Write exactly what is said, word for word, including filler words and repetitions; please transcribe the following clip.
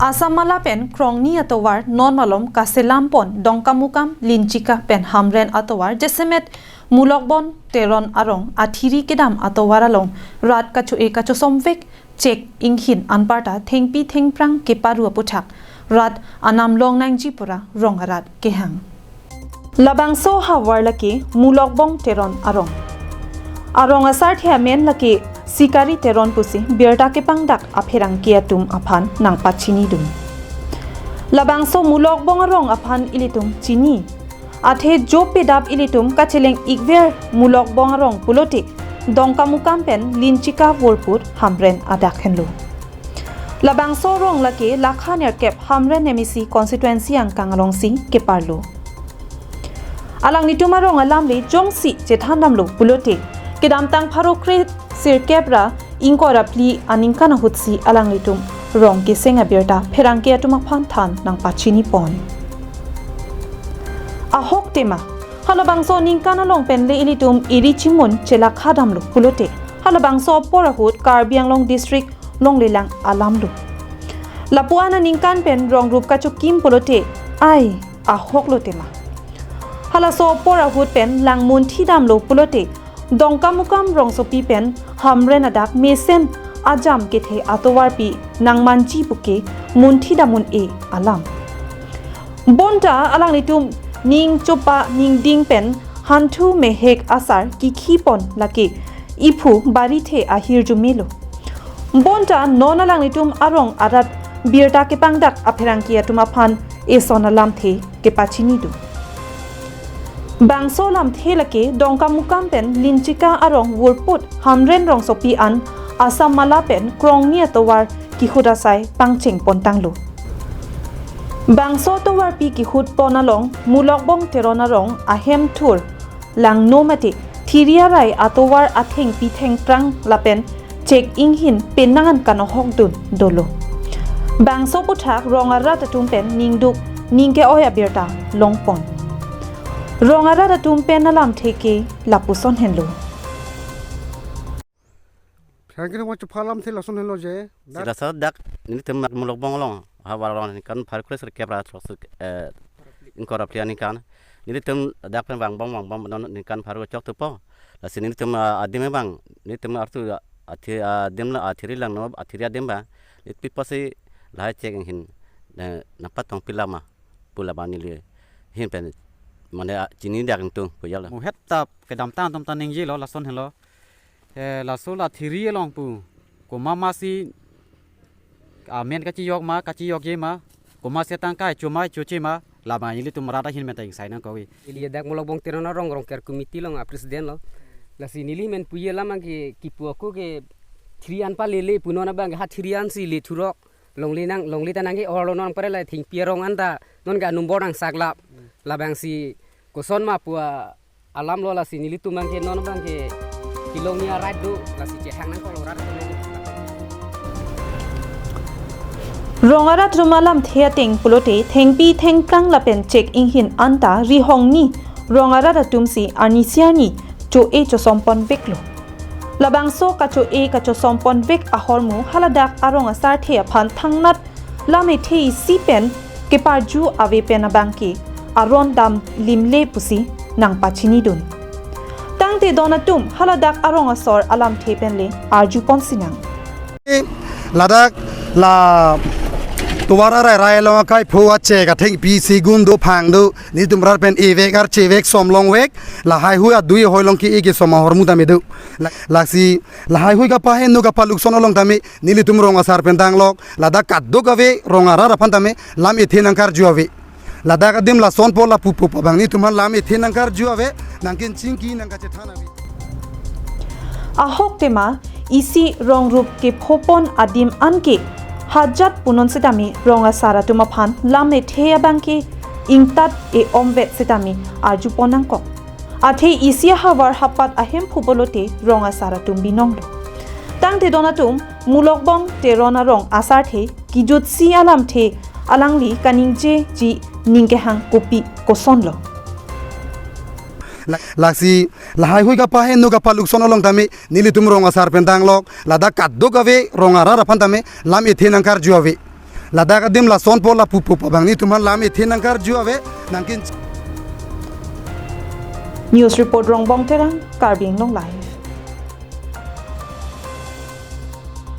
Asam Mala pen Krongni atovar non malom kaselam pon Dongkamukam, Linchika pen Hamren atovar jasemet Mulokbong Teron arong athiri kedam atovar along rat kacho-e kachosomvek chek inghin anparta thengpi thengphrang keparu aputhak rat anam long nangji pura rong arat kehang. Labangso ahavar lake Mulokbong Teron arong. Arong asarthe amen lake Sikari Teron pusi birta kepangdak apherangke atum aphan nangpachinidun. Labangso Mulokbong arong aphan ilitum chini. Athe jo pedap ilitum kacheleng ikver Mulokbong arong pulote Dongkamukam pen Linchika vorput Hamren adak henlo. Labangso arong lake lakha nerkep Hamren M A C constituency angkang alongsi keparlo. Alanglitum arong alam le jongsi chethandamlo pulote kedamtang pharo kre sirkep ra ingkoi ra phli aningkan ahutsi alanglitum rong keseng abirta pherangke atum aphan than nangpachini pon. Ahok tema, halabangso aningkan along pen le ilitum eri chimun chelakha damlo pulote halabangso apor ahut Karbi Anglong district longlelang alamlo. Lapu-an aningkan pen rong rup kachokim pulote ai ahoklo tema. Halaso apor ahut pen lang munthi damlo pulote Dongkamukam rongsopi pen Hamren adak mesen ajam kethe atovarpi nangmanji puke munthi dam un-e alam. Bonta alanglitum ning chopa ningding pen hanthu mehek asar kikhi pon lake iphu barithe ahirjume lo. Bonta non alanglitum arong arat birta kepangdak apherangke atum aphan eson alamthe kepachinidun. Bangso alamthe lake Dongkamukam pen Linchika arong vorput Hamren rongsopi an Asam Mala pen Krongni atovar kehut asai pangcheng pontanglo. Bangso atovarpi kehut pon along Mulokbong Teron arong ahem thur langno mate thiri arai atovar athengpi thengphrang lapen chek inghin penang an kanohokdun dolo. Bangso aputhak rong arat atum pen ningduk ning ke-oi abirta longpon. Rong arat atum pen alamthe ke lapuson henlo. Pherangke nang chupha alamthe lason henlo je. Si laso dak nelitum dak Mulokbong along ahavar along ningkan pharo kre sirkep ra throk sir, eh, ingkoi ra phli aningkan. Nelitum dak pen vangbom vangbom non ningkan pharo chok thupo. Lasi nelitum, ah, adim abang, nelitum artu athi, adim la athiri langno athiri adim ba. Nelitum pipasi lahai chek inghin, eh, nangpatong pi lama pu labang neli ahin pen mane, ah, chini dak ingtung pu jala. Muhet ta kedamtang atum ta ningjelo lason henlo. Eh, laso la thiri along pu. Komat masi amen kachijok ma, kachijokje ma. Komat si tangka cho ma, choche ma. Labang ilitum rat ahin pen ta ingsai nangkok-e. Ili dak Mulokbong Teron arong rongker committee along a-president lo. Lasi neli men puji alam abangke kipu ako ke thiri an palele pu non abangke ha thiri an si le thurok. Longle nang, longle ta nangke-olo non pare la thengpi arong an ta non ke anumbor nangsaklap. Labangsi koson ma pu a alam lo lasi nelitum abangke non abangke kelongni arat do lasi chehang nangkoklo rat. Rong arat atum alamthe ateng pulote thengpi thengphrang lapen chek inghin anta rihongni rong arat atum si arnisi arni cho-e chosom ponveklo. Labangso kacho-e kachosom ponvek ahormu haladak arong asarthe aphan thangnat lam ethe isi pen keparju ave pen abangke aron dam limle pusi nangpachinidun. Tangte don atum haladak arong asor alamthe pen le arjupon sinang. Ladak la tovar arai rai along akai pho achek athengpi segun do phang do nelitum rat pen evek archevek somlongvek lahai hui adui hoi along ke-e kesom ahormu tame do. La, lasi lahai hui kapaheno kapalukson along tame nelitum rong asar pen danglok ladak kadokave rong arat aphan tame lam ethe nangkarju ave. Ladak adim lasonpo lapupo abang nelitum aphan lam ethe nangkarju ave, nangkenchingki nangkachethan ave. Ahok tema isi rong rup kephopon adim anke hajat punon setame rong asar atum aphan lam ethe abangke ingtat e-omvet setame arjupon nangkok. Athe isi ahavar hapat ahemphu pulote rong asar atum binonglo. Tangte don atum Mulokbong Teron arong asarthe kijutsi alamthe alangli kaningjeji ning kehang kopi kosonlo. La, lasi lahai hui kapaheno kapalukson along tame nelitum rong asar pen danglok ladak kadokave rong arat aphan tame lam ethe nangkarju ave. Ladak adim lasonpo lapupo pu abang netum aphan lam ethe nangkarju ave nangkin. News report Rongbong Terang, Karbi Anglong Live.